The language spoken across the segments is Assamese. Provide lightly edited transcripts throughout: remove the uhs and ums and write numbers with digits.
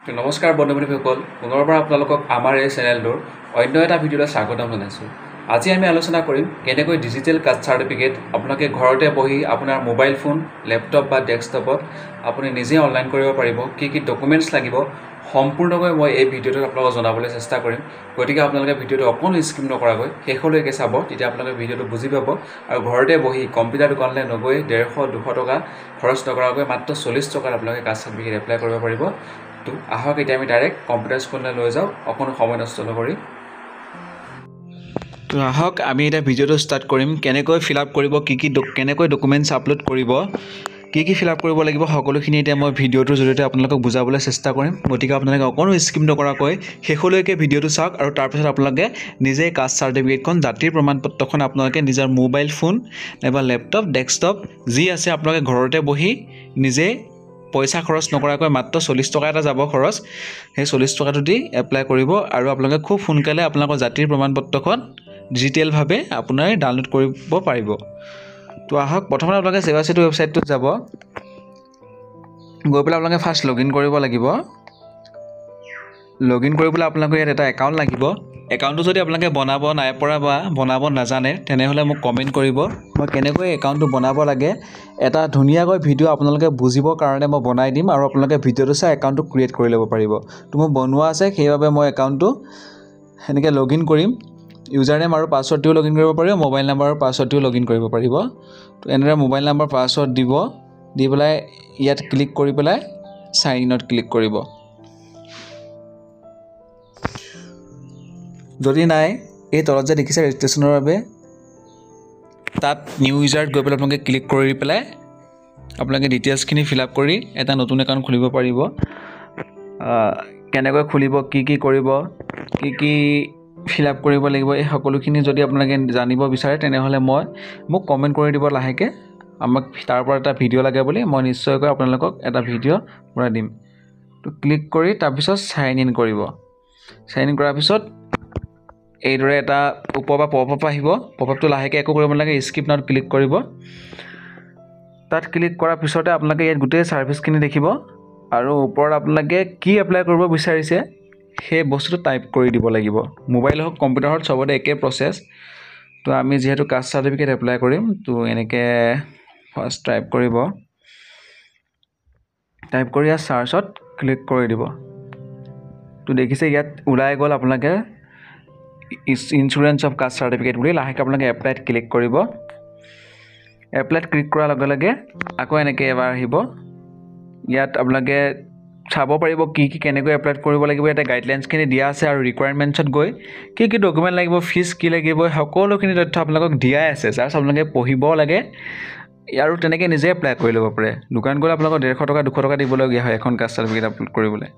নমস্কাৰ বন্ধু বান্ধৱীসকল, পুনৰবাৰ আপোনালোকক আমাৰ এই চেনেলটোৰ অন্য এটা ভিডিঅ'লৈ স্বাগতম জনাইছোঁ। আজি আমি আলোচনা কৰিম কেনেকৈ ডিজিটেল কাষ্ট চাৰ্টিফিকেট আপোনালোকে ঘৰতে বহি আপোনাৰ মোবাইল ফোন, লেপটপ বা ডেস্কটপত আপুনি নিজে অনলাইন কৰিব পাৰিব। কি কি ডকুমেণ্টছ লাগিব সম্পূৰ্ণকৈ মই এই ভিডিঅ'টোত আপোনালোকক জনাবলৈ চেষ্টা কৰিম। গতিকে আপোনালোকে ভিডিঅ'টো অকণো স্কিপ নকৰাকৈ শেষলৈকে চাব, তেতিয়া আপোনালোকে ভিডিঅ'টো বুজি পাব আৰু ঘৰতে বহি কম্পিউটাৰ দোকানলৈ নগৈ 150-200 টকা খৰচ নকৰাকৈ মাত্ৰ 40 টকাত আপোনালোকে কাষ্ট চাৰ্টিফিকেট এপ্লাই কৰিব পাৰিব। তো আহক এতিয়া আমি ডাইৰেক্ট কম্পিউটাৰ স্ক্ৰীণলৈ লৈ যাওঁ, অকণো সময় নষ্ট নকৰি। তো আহক আমি এতিয়া ভিডিঅ'টো ষ্টাৰ্ট কৰিম। কেনেকৈ ফিল আপ কৰিব, কি কি কেনেকৈ ডকুমেণ্টছ আপলোড কৰিব, কি কি ফিল আপ কৰিব লাগিব, সকলোখিনি এতিয়া মই ভিডিঅ'টোৰ জৰিয়তে আপোনালোকক বুজাবলৈ চেষ্টা কৰিম। গতিকে আপোনালোকে অকণো স্কিপ নকৰাকৈ শেষলৈকে ভিডিঅ'টো চাওক আৰু তাৰপিছত আপোনালোকে নিজেই কাষ্ট চাৰ্টিফিকেটখন, জাতিৰ প্ৰমাণপত্ৰখন আপোনালোকে নিজৰ মোবাইল ফোন নাইবা লেপটপ, ডেস্কটপ যি আছে আপোনালোকে ঘৰতে বহি নিজে পইচা খৰচ নকৰাকৈ মাত্ৰ 40 টকা এটা যাব খৰচ, সেই 40 টকাটো দি এপ্লাই কৰিব আৰু আপোনালোকে খুব সোনকালে আপোনালোকৰ জাতিৰ প্ৰমাণপত্ৰখন ডিজিটেলভাৱে আপোনাৰ ডাউনলোড কৰিব পাৰিব। তো আহক প্ৰথমতে আপোনালোকে সেৱা সেতু ৱেবছাইটটোত যাব, গৈ পেলাই আপোনালোকে ফাৰ্ষ্ট লগ ইন কৰিব লাগিব। লগ ইন কৰিবলৈ আপোনালোকৰ ইয়াত এটা একাউণ্ট লাগিব। একাউণ্টটো যদি আপোনালোকে বনাব নাই পৰা বা বনাব নাজানে তেনেহ'লে মোক কমেণ্ট কৰিব, মই কেনেকৈ একাউণ্টটো বনাব লাগে এটা ধুনীয়াকৈ ভিডিঅ' আপোনালোকে বুজিবৰ কাৰণে মই বনাই দিম আৰু আপোনালোকে ভিডিঅ'টো চাই একাউণ্টটো ক্ৰিয়েট কৰি ল'ব পাৰিব। তো মোৰ বনোৱা আছে, সেইবাবে মই একাউণ্টটো সেনেকৈ লগ ইন কৰিম। ইউজাৰ নেম আৰু পাছৱৰ্ডটোও লগ ইন কৰিব পাৰিব, মোবাইল নাম্বাৰ আৰু পাছৱৰ্ডটোও লগ ইন কৰিব পাৰিব। তো এনেদৰে মোবাইল নাম্বাৰ পাছৱৰ্ড দিব, দি পেলাই ইয়াত ক্লিক কৰি পেলাই চাইন ইনত ক্লিক কৰিব। যদি নাই, এই তলত যে দেখিছে ৰেজিষ্ট্ৰেশ্যনৰ বাবে, তাত নিউ ইউজাৰত গৈ পেলাই আপোনালোকে ক্লিক কৰি পেলাই আপোনালোকে ডিটেইলছখিনি ফিল আপ কৰি এটা নতুন একাউণ্ট খুলিব পাৰিব। কেনেকৈ খুলিব, কি কি কৰিব, কি কি ফিল আপ কৰিব লাগিব, এই সকলোখিনি যদি আপোনালোকে জানিব বিচাৰে তেনেহ'লে মোক কমেণ্ট কৰি দিব লাহেকৈ, আমাক তাৰ পৰা এটা ভিডিঅ' লাগে বুলি, মই নিশ্চয়কৈ আপোনালোকক এটা ভিডিঅ' বনাই দিম। তো ক্লিক কৰি তাৰপিছত চাইন ইন কৰিব। চাইন ইন কৰাৰ পিছত এইদৰে এটা ওপৰ পৰা পপ আপ আহিব। পপ আপটো লাহেকৈ একো কৰিব নালাগে, স্কিপ নাওত ক্লিক কৰিব। তাত ক্লিক কৰাৰ পিছতে আপোনালোকে ইয়াত গোটেই ছাৰ্ভিচখিনি দেখিব আৰু ওপৰত আপোনালোকে কি এপ্লাই কৰিব বিচাৰিছে সেই বস্তুটো টাইপ কৰি দিব লাগিব। মোবাইল হওক কম্পিউটাৰ হওক চবতে একে প্ৰচেছ। তো আমি যিহেতু কাষ্ট চাৰ্টিফিকেট এপ্লাই কৰিম, তো এনেকৈ ফাৰ্ষ্ট টাইপ কৰিব, টাইপ কৰি ইয়াত চাৰ্চত ক্লিক কৰি দিব। তো দেখিছে ইয়াত ওলাই গ'ল আপোনালোকে ইঞ্চুৰেঞ্চ অফ কাষ্ট চাৰ্টিফিকেট বুলি। লাহেকৈ আপোনালোকে এপ্লাইত ক্লিক কৰিব। এপ্লাইত ক্লিক কৰাৰ লগে লগে আকৌ এনেকৈ এবাৰ আহিব। ইয়াত আপোনালোকে চাব পাৰিব কি কি কেনেকৈ এপ্লাই কৰিব লাগিব, ইয়াতে গাইডলাইনছখিনি দিয়া আছে আৰু ৰিকুৱাৰমেণ্টছত গৈ কি কি ডকুমেণ্ট লাগিব, ফিজ কি লাগিব, সকলোখিনি তথ্য আপোনালোকক দিয়াই আছে। জাষ্ট আপোনালোকে পঢ়িব লাগে আৰু তেনেকৈ নিজে এপ্লাই কৰি ল'ব পাৰে। দোকান গ'লে আপোনালোকক 150 টকা 200 টকা দিবলগীয়া হয় এখন কাষ্ট চাৰ্টিফিকেট আপলোড কৰিবলৈ।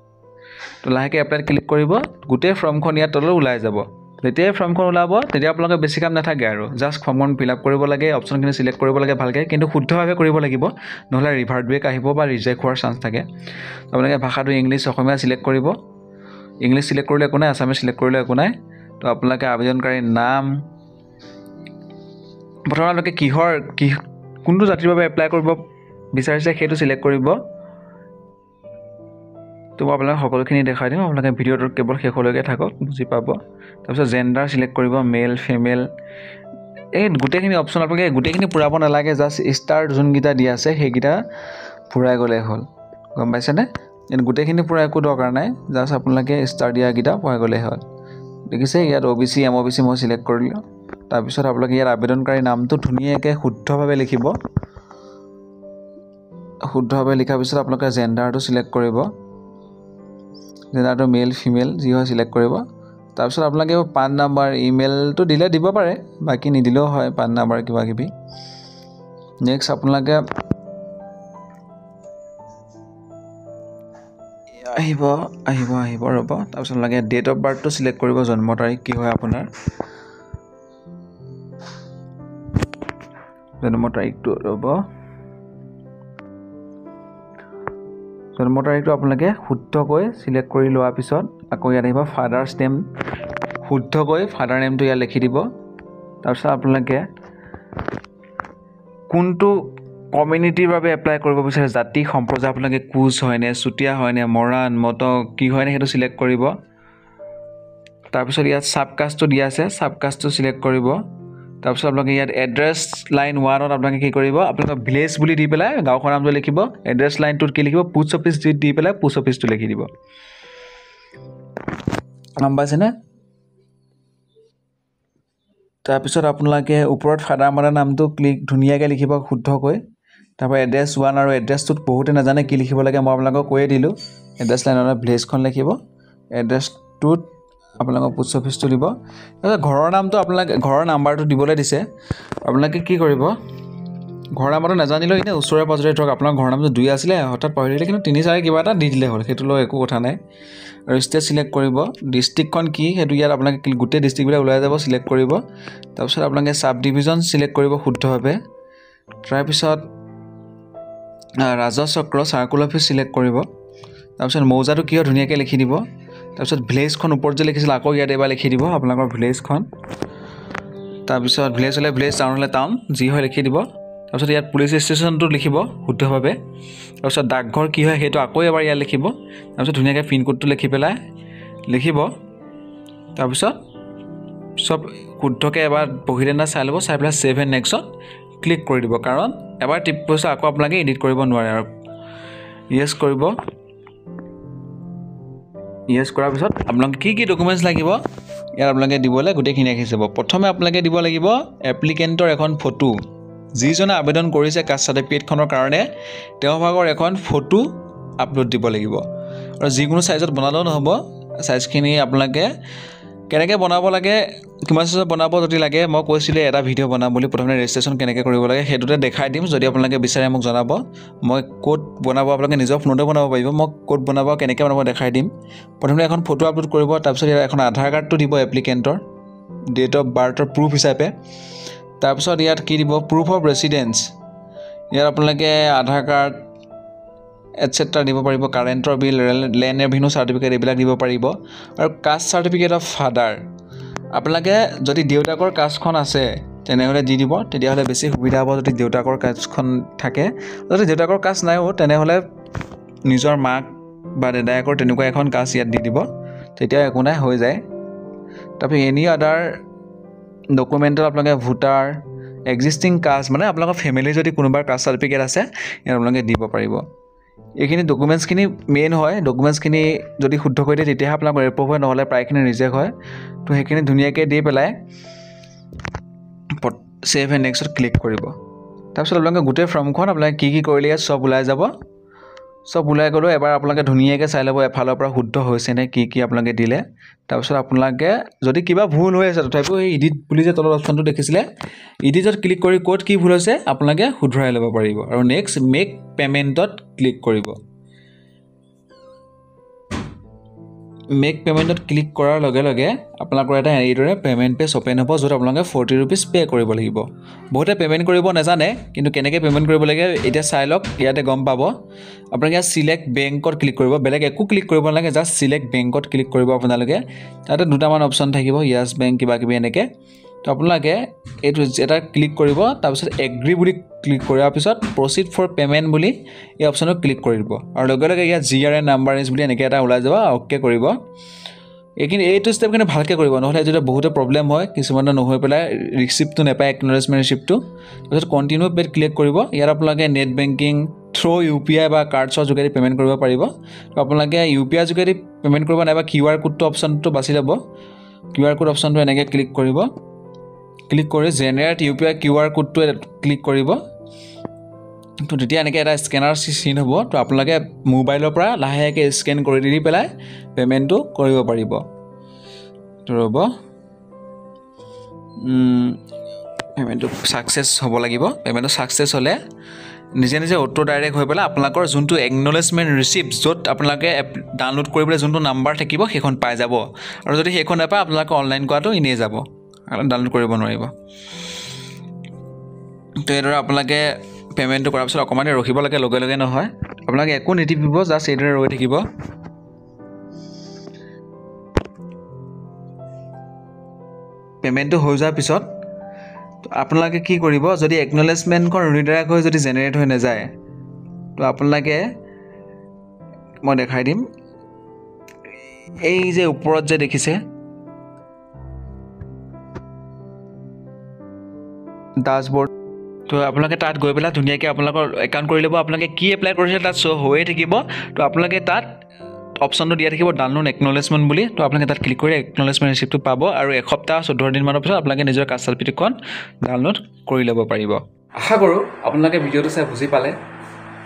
তো লাহেকৈ এপ্লাইত ক্লিক কৰিব, গোটেই ফৰ্মখন ইয়াত তললৈ ওলাই যাব। যেতিয়াই ফৰ্মখন ওলাব তেতিয়া আপোনালোকে বেছি কাম নাথাকে আৰু জাষ্ট ফৰ্মখন ফিল আপ কৰিব লাগে, অপশ্যনখিনি চিলেক্ট কৰিব লাগে ভালকৈ, কিন্তু শুদ্ধভাৱে কৰিব লাগিব, নহ'লে ৰিভাৰ্ট বেক আহিব বা ৰিজেক্ট হোৱাৰ চান্স থাকে। আপোনালোকে ভাষাটো ইংলিছ অসমীয়া চিলেক্ট কৰিব। ইংলিছ চিলেক্ট কৰিলে একো নাই, আছামীজ চিলেক্ট কৰিলে একো নাই। তো আপোনালোকে আবেদনকাৰীৰ নাম, প্ৰথমে আপোনালোকে কিহৰ কি কোনটো জাতিৰ বাবে এপ্লাই কৰিব বিচাৰিছে সেইটো চিলেক্ট কৰিব। তো মই আপোনালোক সকলোখিনি দেখাই দিম, আপোনালোকে ভিডিঅ'টোৰ কেৱল শেষলৈকে থাকক, বুজি পাব। তাৰপিছত জেণ্ডাৰ চিলেক্ট কৰিব, মেল ফিমেল, এই গোটেইখিনি অপশ্যন আপোনালোকে গোটেইখিনি পূৰাব নালাগে, জাষ্ট ষ্টাৰ যোনকেইটা দিয়া আছে সেইকেইটা পূৰাই গ'লেই হ'ল, গম পাইছেনে? গোটেইখিনি পূৰা একো দৰকাৰ নাই, জাষ্ট আপোনালোকে ষ্টাৰ দিয়াকেইটা পূৰাই গ'লেই হ'ল। দেখিছে ইয়াত O B C M O B C মই চিলেক্ট কৰিলোঁ। তাৰপিছত আপোনালোকে ইয়াত আবেদনকাৰীৰ নামটো ধুনীয়াকৈ শুদ্ধভাৱে লিখিব। শুদ্ধভাৱে লিখাৰ পিছত আপোনালোকে জেণ্ডাৰটো চিলেক্ট কৰিব, জেণ্ডাৰটো মেল ফিমেল যি হয় চিলেক্ট কৰিব। তাৰপিছত আপোনালোকে পান নাম্বাৰ, ইমেইলটো দিলে দিব পাৰে, বাকী নিদিলেও হয়, পান নাম্বাৰ কিবা কিবি। নেক্সট আপোনালোকে আহিব আহিব আহিব ৰ'ব। তাৰপিছত আপোনালোকে ডেট অফ বাৰ্থটো চিলেক্ট কৰিব, জন্ম তাৰিখ কি হয় আপোনাৰ, জন্ম তাৰিখটো ৰ'ব। জন্ম তাৰিখটো আপোনালোকে শুদ্ধকৈ চিলেক্ট কৰি লোৱাৰ পিছত আকৌ ইয়াত আহিব ফাদাৰ্ছ নেম, শুদ্ধকৈ ফাদাৰ নেমটো ইয়াত লিখি দিব। তাৰপিছত আপোনালোকে কোনটো কমিউনিটিৰ বাবে এপ্লাই কৰিব বিচাৰে, জাতি সম্প্ৰদায় আপোনালোকে কোচ হয়নে, চুতীয়া হয়নে, মৰাণ, মটক কি হয়নে সেইটো চিলেক্ট কৰিব। তাৰপিছত ইয়াত ছাব কাষ্টটো দিয়া আছে, ছাব কাষ্টটো চিলেক্ট কৰিব। তাৰপিছত আপোনালোকে ইয়াত এড্ৰেছ লাইন 1ত আপোনালোকে কি কৰিব, আপোনালোকে ভিলেজ বুলি দি পেলাই গাঁওখনৰ নামটো লিখিব। এড্ৰেছ লাইন 2ত কি লিখিব, পোষ্ট অফিচ দি পেলাই পোষ্ট অফিচটো লিখি দিব। গম পাইছেনে? তাৰপিছত আপোনালোকে ওপৰত ফাদাৰ মাদাৰ নামটো ক্লিক ধুনীয়াকৈ লিখিব শুদ্ধকৈ। তাৰপৰা এড্ৰেছ 1 আৰু এড্ৰেছ 2ত বহুতে নাজানে কি লিখিব লাগে, মই আপোনালোকক কৈয়ে দিলোঁ। এড্ৰেছ লাইন 1ত ভিলেজখন লিখিব, এড্ৰেছ 2ত আপোনালোকৰ পোষ্ট অফিচটো দিব। তাৰপিছত ঘৰৰ নামটো আপোনালোকে ঘৰৰ নাম্বাৰটো দিবলৈ দিছে। আপোনালোকে কি কৰিব, ঘৰৰ নাম্বাৰটো নাজানিলেও এনেই ওচৰে পাজৰে ধৰক আপোনাৰ ঘৰৰ নামটো 2 আছিলে, হঠাৎ পাহৰি থাকিলে, কিন্তু 3 4 কিবা এটা দি দিলে হ'ল, সেইটো লৈ একো কথা নাই। আৰু ষ্টেট চিলেক্ট কৰিব, ডিষ্ট্ৰিক্টখন কি সেইটো ইয়াত আপোনালোকে গোটেই ডিষ্ট্ৰিক্টবিলাক ওলাই যাব, চিলেক্ট কৰিব। তাৰপিছত আপোনালোকে চাব ডিভিজন চিলেক্ট কৰিব শুদ্ধভাৱে। তাৰপিছত ৰাজচক্ৰ চাৰ্কুল অফিচ চিলেক্ট কৰিব। তাৰপিছত মৌজাটো কি হয় ধুনীয়াকৈ লিখি দিব। তাৰপিছত ভিলেজখন ওপৰত যে লিখিছিল আকৌ ইয়াত এবাৰ লিখি দিব আপোনালোকৰ ভিলেজখন। তাৰপিছত ভিলেজ হ'লে ভিলেজ, টাউন হ'লে টাউন, যি হয় লিখি দিব। তাৰপিছত ইয়াত পুলিচ ষ্টেচনটো লিখিব শুদ্ধভাৱে। তাৰপিছত ডাকঘৰ কি হয় সেইটো আকৌ এবাৰ ইয়াত লিখিব। তাৰপিছত ধুনীয়াকৈ পিনক'ডটো লিখি পেলাই লিখিব। তাৰপিছত চব শুদ্ধকৈ এবাৰ পঢ়িলে না চাই ল'ব, চাই পেলাই ছেভ এণ্ড নেক্সট ক্লিক কৰি দিব, কাৰণ এবাৰ টিপ পইচা আকৌ আপোনালোকে এডিট কৰিব নোৱাৰে। আৰু য়েছ কৰিব। য়েছ কৰাৰ পিছত আপোনালোকে কি কি ডকুমেণ্টছ লাগিব ইয়াত আপোনালোকে দিবলৈ গোটেইখিনি আহি যাব। প্ৰথমে আপোনালোকে দিব লাগিব এপ্লিকেণ্টৰ এখন ফটো, যিজনে আবেদন কৰিছে কাষ্ট চাৰ্টিফিকেটখনৰ কাৰণে তেওঁৰ ভাগৰ এখন ফটো আপলোড দিব লাগিব। আৰু যিকোনো চাইজত বনালেও নহ'ব, চাইজখিনি আপোনালোকে কেনেকৈ বনাব লাগে, কিমান চাইজত বনাব যদি লাগে, মই কৈছিলোঁ এটা ভিডিঅ' বনাম বুলি, প্ৰথমে ৰেজিষ্ট্ৰেশ্যন কেনেকৈ কৰিব লাগে সেইটোতে দেখাই দিম। যদি আপোনালোকে বিচাৰে মোক জনাব, মই ক'ত বনাব আপোনালোকে নিজৰ ফোনতে বনাব পাৰিব, মই ক'ত বনাব কেনেকৈ বনাব দেখাই দিম। প্ৰথমে এখন ফটো আপলোড কৰিব, তাৰপিছত ইয়াত এখন আধাৰ কাৰ্ডটো দিব এপ্লিকেণ্টৰ ডেট অফ বাৰ্থৰ প্ৰুফ হিচাপে। তাৰপিছত ইয়াত কি দিব, প্ৰুফ অফ ৰেচিডেঞ্চ, ইয়াত আপোনালোকে আধাৰ কাৰ্ড এটচেট্ৰা দিব পাৰিব, কাৰেণ্টৰ বিল, লেণ্ড ৰেভিনিউ চাৰ্টিফিকেট এইবিলাক দিব পাৰিব। আৰু কাষ্ট চাৰ্টিফিকেট অফ ফাদাৰ, আপোনালোকে যদি দেউতাকৰ কাষ্টখন আছে তেনেহ'লে দি দিব, তেতিয়াহ'লে বেছি সুবিধা হ'ব যদি দেউতাকৰ কাষ্টখন থাকে। যদি দেউতাকৰ কাষ্ট নাইও তেনেহ'লে নিজৰ মাক বা দাদায়েকৰ তেনেকুৱা এখন কাষ্ট ইয়াত দি দিব, তেতিয়া একো নাই, হৈ যায়। তাৰপিছত এনি আদাৰ ডকুমেণ্টত আপোনালোকে ভোটাৰ, এক্সিষ্টিং কাষ্ট, মানে আপোনালোকৰ ফেমিলিৰ যদি কোনোবাৰ কাষ্ট চাৰ্টিফিকেট আছে ইয়াত আপোনালোকে দিব পাৰিব। এইখিনি ডকুমেণ্টছখিনি মেইন হয়, ডকুমেণ্টছখিনি যদি শুদ্ধ কৰি দিয়ে তেতিয়াহে আপোনালোকৰ এপ্ৰুভ হয়, নহ'লে প্ৰায়খিনি ৰিজেক্ট হয়। তো সেইখিনি ধুনীয়াকৈ দি পেলাই ছেভ এণ্ড নেক্সট ক্লিক কৰিব। তাৰপিছত আপোনালোকে গোটেই ফৰ্মখন আপোনালোকে কি কি কৰিলে ইয়াত চব ওলাই যাব। চব ওলাই গ'লেও এবাৰ আপোনালোকে ধুনীয়াকৈ চাই ল'ব এফালৰ পৰা শুদ্ধ হৈছেনে কি কি আপোনালোকে দিলে। তাৰপিছত আপোনালোকে যদি কিবা ভুল হৈ আছে তথাপিও এই এডিট বুলি যে তলত অপশ্যনটো দেখিছিলে, এডিটত ক্লিক কৰি ক'ত কি ভুল হৈছে আপোনালোকে শুধৰাই ল'ব পাৰিব। আৰু নেক্সট মেক পে'মেণ্টত ক্লিক কৰিব। মেক পে'মেণ্টত ক্লিক কৰাৰ লগে লগে আপোনালোকৰ এটা এইদৰে পে'মেণ্ট পেজ অ'পেন হ'ব, য'ত আপোনালোকে 40 ৰুপিজ পে' কৰিব লাগিব। বহুতে পে'মেণ্ট কৰিব নাজানে, কিন্তু কেনেকৈ পে'মেণ্ট কৰিব লাগে এতিয়া চাই লওক, ইয়াতে গম পাব। আপোনালোকে ইয়াত চিলেক্ট বেংকত ক্লিক কৰিব, বেলেগ একো ক্লিক কৰিব নালাগে, জাষ্ট চিলেক্ট বেংকত ক্লিক কৰিব আপোনালোকে। তাতে দুটামান অপশ্যন থাকিব, য়েছ বেংক কিবা কিবি এনেকৈ। তো আপোনালোকে এইটো এটা ক্লিক কৰিব, তাৰপিছত এগ্ৰি বুলি ক্লিক কৰাৰ পিছত প্ৰচিড ফৰ পে'মেণ্ট বুলি এই অপশ্যনত ক্লিক কৰি দিব। আৰু লগে লগে ইয়াত GRN number is বুলি এনেকৈ এটা ওলাই যাব, অ'কে কৰিব। এইখিনি এইটো ষ্টেপ কিন্তু ভালকৈ কৰিব, নহ'লে এইটোতে বহুতে প্ৰব্লেম হয়, কিছুমানে নহৈ পেলাই ৰিচিপ্টটো নাপায়, একনলেজমেণ্ট ৰিচিপ্টটো। তাৰপিছত কণ্টিনিউ পে'ত ক্লিক কৰিব। ইয়াত আপোনালোকে নেট বেংকিং থ্ৰ' UPI বা কাৰ্ডছৰ যোগেদি পে'মেণ্ট কৰিব পাৰিব। তো আপোনালোকে UPI যোগেদি পে'মেণ্ট কৰিব নাইবা QR কোডটো অপশ্যনটো বাছি ল'ব। QR code অপশ্যনটো এনেকৈ ক্লিক কৰিব, ক্লিক কৰি জেনেৰেট UPI QR কোডটো ক্লিক কৰিব। তো তেতিয়া এনেকৈ এটা স্কেনাৰ চিন হ'ব, তো আপোনালোকে মোবাইলৰ পৰা লাহেকৈ স্কেন কৰি দি পেলাই পে'মেণ্টটো কৰিব পাৰিব। তো ৰ'ব, পে'মেণ্টটো ছাকচেছ হ'ব লাগিব। পে'মেণ্টটো ছাকচেছ হ'লে নিজে নিজে অ'টো ডাইৰেক্ট হৈ পেলাই আপোনালোকৰ যোনটো একনলেজমেণ্ট ৰিচিপ্ট, য'ত আপোনালোকে ডাউনলোড কৰিবলৈ যোনটো নাম্বাৰ থাকিব সেইখন পাই যাব। আৰু যদি সেইখন নাপায় আপোনালোকে অনলাইন কৰাটো এনেই যাব, ডাউনলোড কৰিব নোৱাৰিব। তো এইদৰে আপোনালোকে পে'মেণ্টটো কৰাৰ পিছত অকণমান ৰখিব লাগে, লগে লগে নহয়, আপোনালোকে একো নিটিপিব, জাষ্ট এইদৰে ৰৈ থাকিব। পে'মেণ্টটো হৈ যোৱাৰ পিছত আপোনালোকে কি কৰিব, যদি একনলেজমেণ্টখন ৰিডাইৰেক্ট হৈ যদি জেনেৰেট হৈ নাযায়, তো আপোনালোকে মই দেখাই দিম। এই যে ওপৰত যে দেখিছে ডাছবৰ্ড, তো আপোনালোকে তাত গৈ পেলাই ধুনীয়াকৈ আপোনালোকৰ একাউণ্ট কৰি ল'ব। আপোনালোকে কি এপ্লাই কৰিছে তাত শ্ব' হৈয়ে থাকিব। তো আপোনালোকে তাত অপশ্যনটো দিয়া থাকিব ডাউনলোড একনলেজমেণ্ট বুলি। তো আপোনালোকে তাত ক্লিক কৰি একনলেজমেণ্ট ৰিচিপ্টটো পাব আৰু এসপ্তাহ 14 দিনমানৰ পিছত আপোনালোকে নিজৰ কাষ্ট চাৰ্টিফিকেটখন ডাউনলোড কৰি ল'ব পাৰিব। আশা কৰোঁ আপোনালোকে ভিডিঅ'টো চাই বুজি পালে।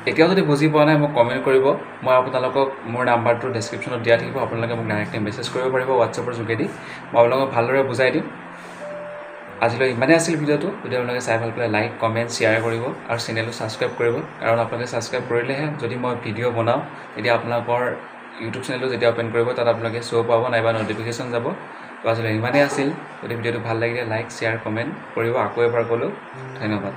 এতিয়াও যদি বুজি পোৱা নাই মোক কমেণ্ট কৰিব। মই আপোনালোকক মোৰ নাম্বাৰটো ডেছক্ৰিপশ্যনত দিয়া থাকিব, আপোনালোকে মোক ডাইৰেক্টলি মেছেজ কৰিব পাৰিব হোৱাটছএপৰ যোগেদি। মই আপোনালোকক ভালদৰে বুজাই দিম। আজিলৈ ইমানেই আছিল ভিডিঅ'টো। যদি আপোনালোকে চাই ভাল পালে লাইক, কমেণ্ট, শ্বেয়াৰ কৰিব আৰু চেনেলটো ছাবস্ক্ৰাইব কৰিব, কাৰণ আপোনালোকে ছাবস্ক্ৰাইব কৰিলেহে যদি মই ভিডিঅ' বনাওঁ তেতিয়া আপোনালোকৰ ইউটিউব চেনেলটো যেতিয়া অ'পেন কৰিব তাত আপোনালোকে শ্ব' পাব নাইবা ন'টিফিকেশ্যন যাব। তো আজিলৈ ইমানেই আছিল। যদি ভিডিঅ'টো ভাল লাগিলে লাইক, শ্বেয়াৰ, কমেণ্ট কৰিব। আকৌ এবাৰ ক'লোঁ, ধন্যবাদ।